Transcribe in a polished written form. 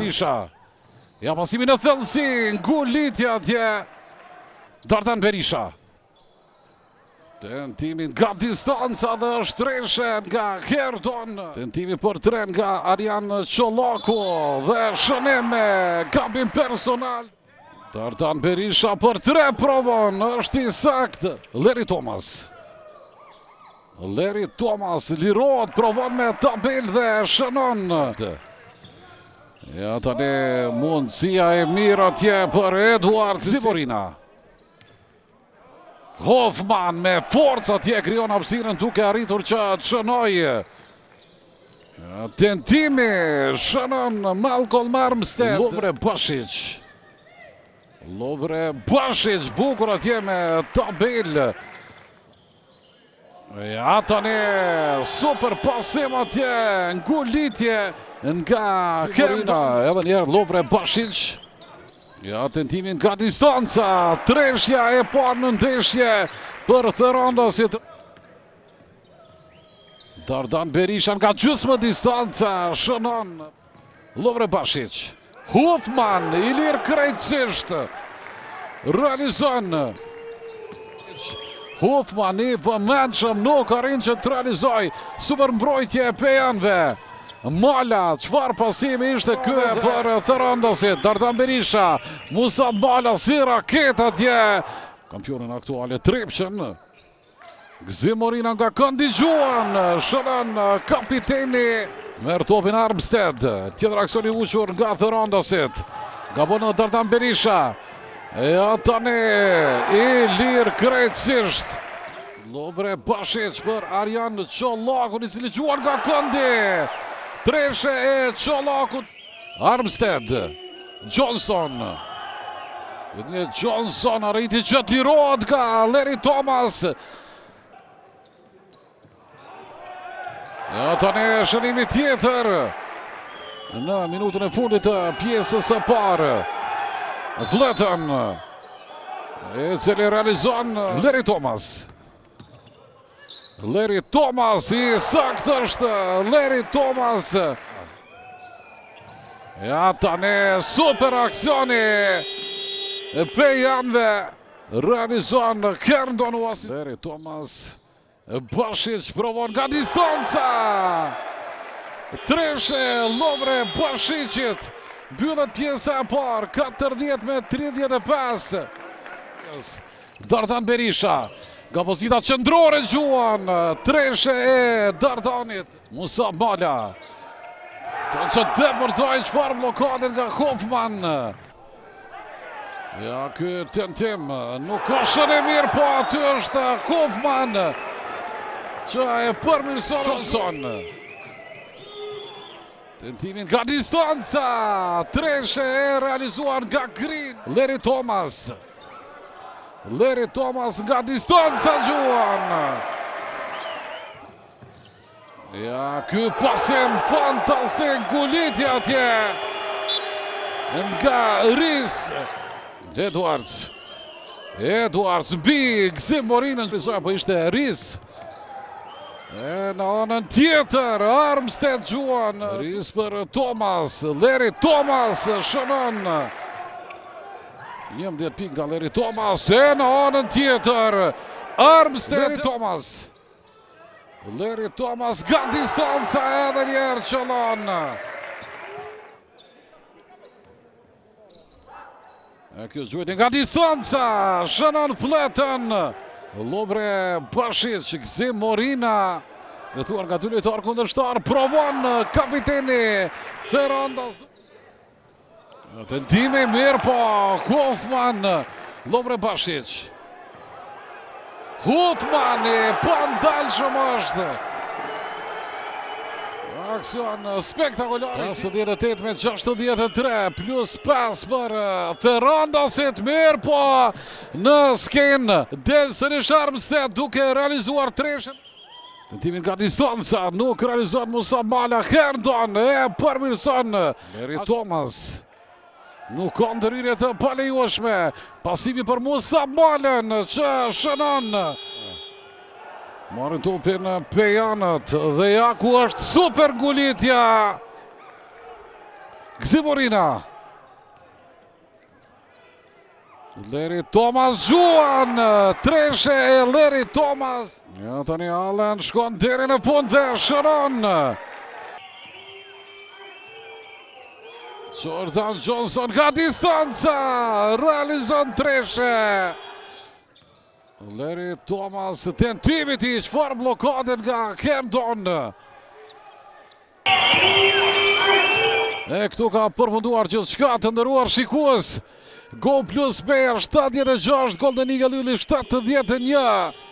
Berisha. Ja pasimi në thellësi, ngulitja atje. Dardan Berisha. Tentimi nga distanca dhe është treshe nga Herndon. Tentimi për tre nga Arjan Çollaku dhe shënim me gabim personal. Dardan Berisha për tre provon, është i saktë. Larry Thomas. Larry Thomas lirohet, provon me tabelë dhe shënon. Ja tani mundësia e mirë atje për Eduard Ziborina. Hoffman me forcë atje krijon hapësirën duke arritur që të shënojë. Tentimi shënon Malcolm Armstead. Lovre Bashic. Lovre Bashic bukur atje me tabelë. Ja tani super pasim atje ngulitje nga Kenda. Edhe njëherë Lovre Bashic. Ja tentimi nga distanca, treshja e parë në ndeshje për Therandasit. Dardan Berisha nga gjysmë distanca, shënon Lovre Bashic. Hoffman i lirë krejtësisht. Realizon. Hoffman i vëmendshëm nuk arrin që të realizojë. Super mbrojtje e pejanve. Mala, çfarë pasimi ishte ky për Therandasit. Dardan Berisha, Musa Mala si raketë atje. Kampionën aktuale Trepçën. Gëzim Morina nga këndi gjuan, shënon kapiteni. Merr topin Armstead, tjetër aksion i uqur nga Therandasit. Gabon edhe Dardan Berisha. Ja tani, i lirë krejtësisht. Lovre Bashic për Arjan Çollakun, i cili gjuan nga këndi. Treshe e Çollakut. Armstead, Johnson. Një Johnson arriti që të lirohet nga Larry Thomas. Ja tani shënimi tjetër në minutën e fundit të pjesës së parë. Fletën e cili realizon Larry Thomas. Larry Thomas i saktë është Larry Thomas. Ja tani super aksioni e Pejanve realizon Herndon Oasis. Larry Thomas Bashic provon nga distanca. Treshe Lovre Bashicit. Mbyllet pjesa e parë, 40 me 35. Dardan Berisha, nga pozita qendrore gjuan, treshe e Dardanit. Musa Mala, do që depërtojë çfarë bllokade nga Hoffman. Ja, ky tentim, nuk është e mirë, po aty është Hoffman, që e përmirëson Johnson. Tentimi nga distanca, treshe e realizuar nga Green, Larry Thomas. Larry Thomas nga distanca gjuan. Ja, ky pasim fantastik, ngulitje atje. Nga Rhys. Edwards. Edwards mbi Gëzim Morinën. Po ishte Rhys. E në anën tjetër, Armstead gjuan. Rhys për Thomas, Larry Thomas shënon. 11 pikë nga Larry Thomas, e në anën tjetër, Armstead. Larry Thomas. Larry Thomas nga distanca edhe njëherë qëllon. E kjo gjuajtje nga distanca, shënon Fletën. Lovre Bashic, Gëzim Morina, rrethuar nga dy lojtarë kundërshtarë, provon kapiteni Therandas. Tentimi mirë po, Hoffman, Lovre Bashic. Hoffman i pandalshëm është. Aksion spektakolar. 58 me 63 plus 5 për Therandasit. Mirë po në skenë. Del sërish Armstead duke realizuar treshen. Tentimin nga distanca, nuk realizon Musa Mala, Herndon e përmirëson. Larry Thomas. Nuk ka ndërhyrje të palejueshme. Pasimi për Musa Malën që shënon. Marrin topin Pejanët dhe ja ku është super ngulitja. Gëzim Morina. Larry Thomas gjuan, treshe e Larry Thomas. Ja, tani Allen shkon deri në fund dhe shënon. Jordan Johnson nga distanca, realizon treshe. Larry Thomas, tentimi i tij, çfarë bllokade nga Kendon. E këtu ka përfunduar gjithçka të nderuar shikues. Go Plus Peja 76, Golden Eagle Ylli 71.